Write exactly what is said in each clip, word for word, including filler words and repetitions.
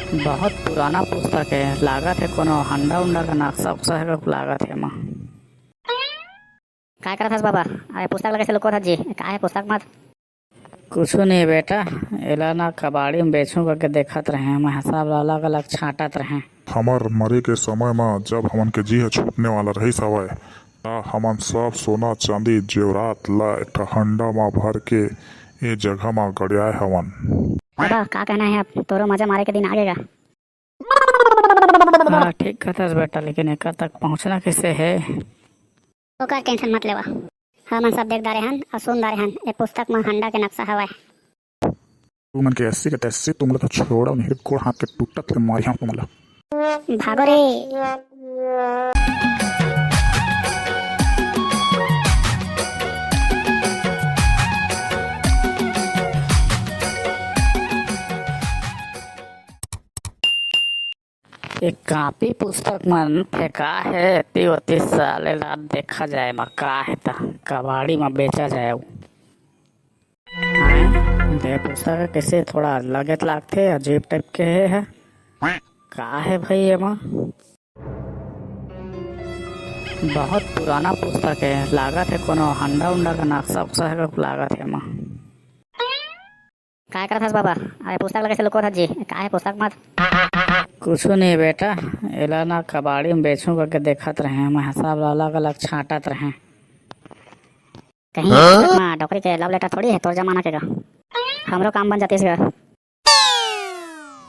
बहुत पुराना पुस्तक हे, लागत हे कोनो हंडा उंडा का नक्शा उक्शा हे, लागत हे एमा। काय करत हस बाबा? अरे पुस्तक ला कैसे लुकोत हस जी? का हे पुस्तक मत? कुछु नहीं बेटा, एला ना कबाड़ी में बेचूं करके देखत रहे, मैं हिसाब ला अलग अलग छांटत रहे। हमर मरे के समय म जब हमन के जी ह छूटने वाला रहिस हवय, त हमन सब सोना चांदी जेवरात ला एक ठा हंडा म भर के ए जगह म गड़ियाए हवन। बाबा, का कहना हे अब? तोरो मजा मारे के दिन आ गे गा। हाँ, ठीक कहत हस बेटा, लेकिन एकर तक पहुँचना कैसे हे? ओकर टेंशन मत लेवा, हमन सब देख डारे हन अउ सुन डारे हन, ए पुस्तक म हंडा के नक्शा हवय। तुमन के ऐसी के तैसी, तुमला तो छोड़ो नहीं रे, गोड़ हाथ के टूटत ले मारिहा तुमला। भागो रे। एक कापी पुस्तक मन फेंका हे, एती ओती साले ला देखा जाए मा का हे, त कबाड़ी मा बेचा जाए। आय, दे पुस्तक ह कइसे थोड़ा अलगे त लागथे, अजीब टाइप के हे, हे। का हे भाई एमा? बहुत पुराना पुस्तक हे, लागत हे कोनो हंडा उंडा का नक्शा उक्शा हे, लागत हे एमा। काय करत हस बाबा? अरे पुस्तक ला कइसे लुकोत हस जी? का हे पुस्तक मत? कुछु नहीं बेटा, एला ना कबाड़ी में बेचूं करके देखत रहे, मैं हिसाब ला अलग अलग छांटत रहे। कहीं हाँ? पुस्तक मा डोकरी के love letter थोड़ी हे तोर जमाना के गा। हमरो काम बन जातिस गा।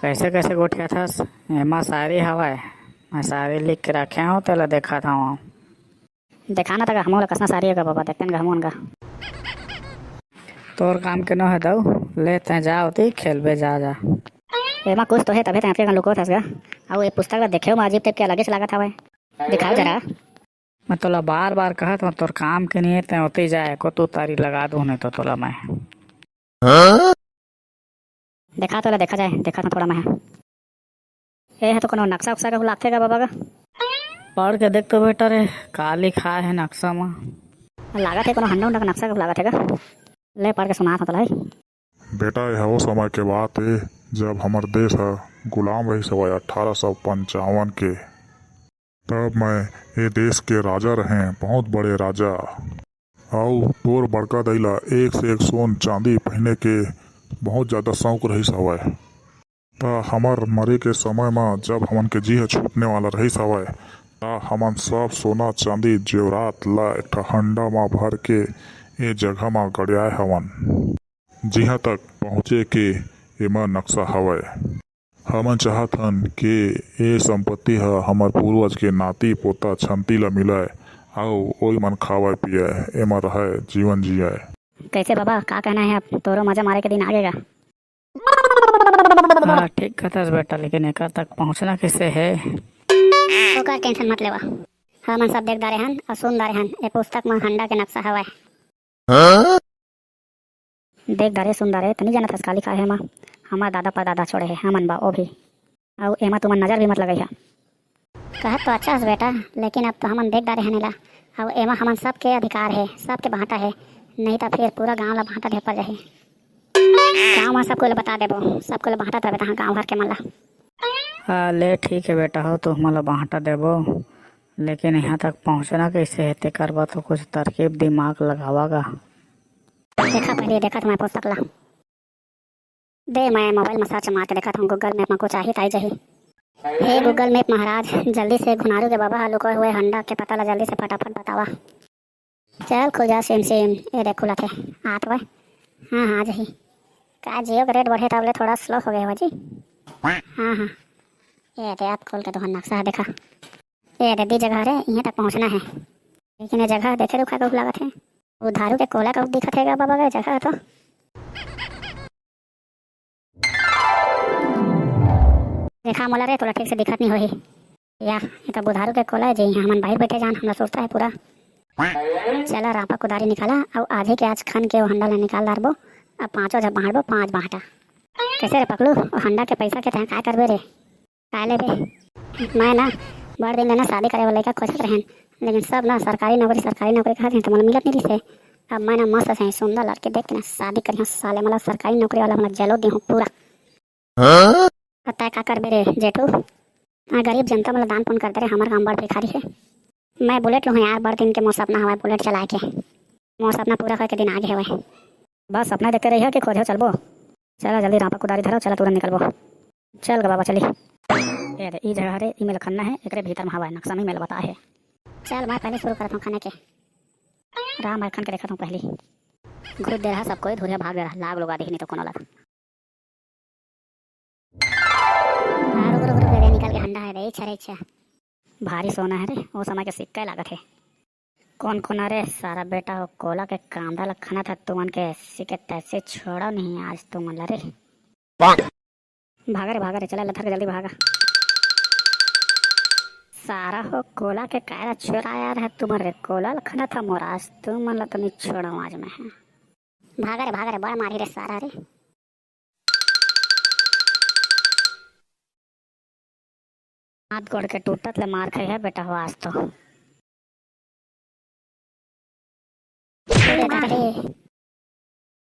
कैसे कैसे गोठियाथस? एमा शायरी हवय, मैं शायरी लिख के रखे हूँ, तेला देखत हूँ। देखा ना त गा हमन ला कइसना शायरी हे गा बाबा, देखतेन गा हमन गा। तोर काम के नो हे दऊ, ले तैं जा ओती खेलबे, जा, जा। एमा कुछ तो हे तभे तैं अतके कन लुकोत हस गा। अउ ए पुस्तक ला देखेव म अजीब टाइप के अलगे से लागत हवय। दिखाव जरा। मैं तोला बार बार कहत हूँ तोर काम के नहीं हे, तैं ओती जा, एको तू तारी लगा दूँ नहीं तो तोला मैं। देखा तो ला, देखा जाए, देखा तो थोड़ा मैं। ए ह तो कोनो नक्शा उक्शा का लागथे गा बाबा गा? पढ़ के देख तो बेटा रे, का लिखाय हे नक्शा मा? लागत हे कोनो हंडा उंडा का नक्शा का लागत हे गा। ले पढ़ के सुनात हूँ तोला। बेटा, ए ह ओ समय के बात ए, जब हमर देश ह गुलाम रहिस हवय अठारह सौ पंचावन के। तब मैं ए देश के राजा रहें, बहुत बड़े राजा। अउ तोर बड़का दाई ला एक से एक सोन चांदी पहिने के बहुत ज्यादा शौक रहिस हवय। त हमर मरे के समय म जब हमन के जी ह छूटने वाला रहिस हवय, त हमन सब सोना चांदी जेवरात ला एक ठा हंडा म भर के ए जगह म गड़ियाए हवन, जिहां तक पहुंचे के एमा नक्शा हवय। हमन चाहत हन के ए संपत्ति ह हमर पूर्वज के नाती पोता छंती ल मिलय, अउ ओई मन खावय पियय, एमा रहय, जीवन जियय। कैसे बाबा, का कहना हे अब? तोरो मजा मारे के दिन आ गे गा। हाँ, ठीक कहथस बेटा, लेकिन एकर तक पहुँचना कैसे हे? ओकर टेंशन मत लेवा, हमन सब देख डारे हन अउ सुन डारे हन, ए पुस्तक म हंडा के नक्शा हवय। देख डारे, सुन डारे, त नइ जानत हस का लिखाय हे एमा? हमर दादा परदादा छोड़े हे, हमन बा ओ भी। अउ एमा तुमन नजर भी मत लगइहा। कहत तो अच्छा हस बेटा, लेकिन अब तो हमन देख डारे हन एला। अउ एमा हमन सबके अधिकार हे, सबके बांटा हे, नहीं त फिर पूरा गांव ला बांटा देपर जाही। गांव म सब कोई ला बता देबो, सब कोई ला बांटत रहिबे तहां गांव भर के मन ला। हाँ, ले ठीक हे बेटा हो, तुमन ला बांटा देबो, लेकिन इहां तक पहुंचना कैसे हे, तेकर बर तो कुछ तरकीब दिमाग लगावा गा। देखा पहले, देखत मैं पुस्तक ला। दे, मैं मोबाइल म सर्च मार के देखत हूँ, Google Map म कुछ आही त आई जाही। हे Google Map महाराज, जल्दी से घुनारू के बबा ह लुकोय हुए हंडा के पता ला जल्दी से फटाफट बतावा। चल खुल जा सिम सिम, ए देख खुलत हे, आत हवय। हाँ, हाँ, आ जाही। का Jio के rate बढ़े तब ले थोड़ा slow हो गए हवय जी। हाँ, हाँ। ए दे, अब खोल के तुहर नक्शा ह देखा। ए दे, दी जगह रे, इहें तक पहुँचना हे। लेकिन ये जगह देखे रुखा के लागत हे। बुधारू के कोला का दिखत हे गा बाबा, ये जगह तो। देखा मोला रे, तोला ठीक से दिखत नहीं होही। या, ये तो बुधारू के कोला हे, जे इहाँ हमन बाहिर बैठे जान, हमला सुरता हे पूरा। चला, रापा कुदारी निकाला, अउ आजे के आज खन के वो हंडा ला निकाल डारबो। अब पाँचों झन बांटबो, पाँच बांटा। कैसे रे पकलू, वो हंडा के पैसा के तैं काय करबे रे? काय लेबे? मैं ना बड़ दिन ले ना शादी करे वाला लइका खोजत रहेन, लेकिन सब ना सरकारी नौकरी, सरकारी नौकरी कहत रहिन, त मोला मिलत नहीं रहिसे। अब मैं ना मस्त से सुंदर लड़के देख के ना शादी करिहूँ, साले मोला सरकारी नौकरी वाला मोला जलो दिहूँ पूरा। त तैं का करबे रे जेठू? आ गरीब जनता मन ला दान पुण्य कर दे रे, हमर गांव बड़ भिखारी हे। मैं बुलेट लूहूं यार, बड़ दिन के मोर सपना हवय बुलेट चलाए के। मोर सपना पूरा होए के दिन आगे हवय। बस सपना देखते रहिहो कि खोजे चलबो। चला जल्दी रांपा कुदारी धरो, चला तुरंत निकलबो। चल ग बाबा चली। ए दे, ई जगह हरे, ई मेला खन्ना हे, एकरे भीतर में हवय, नक्शा में मेला बता हे। चल मैं पहले शुरू करत हूँ खने के। राम भाई खन के देखत हूँ पहली। घुस दे रहा सब कोई, धुरिया भाग दे रहा, लाग लुगा देही नहीं तो कोनो ला। हाँ, रुक, रुक, रुक, रे, निकल के हंडा है रे, छरे छे। भारी सोना है रे, वो समय के सिक्का ही लागत है। कौन कोन रे सारा बेटा, वो कोला के कांदा ला खनत है तुमन के, सिके तैसे छोड़ा नहीं आज तुमन ला रे। भागा रे, भागा रे, चला लथर के जल्दी भागा। सारा हो कोला के कायरा चोरा यार है तुमन रे, कोला ला खनत है मोर आज, तुमन ला तो नहीं छोड़ा आज मैं है। भागा रे, भागा रे, बड़ा मारी रे सारा रे। हाथ गोड़ के टूटत ले मार खाई है बेटा हो आज तो। अरे दादा रे,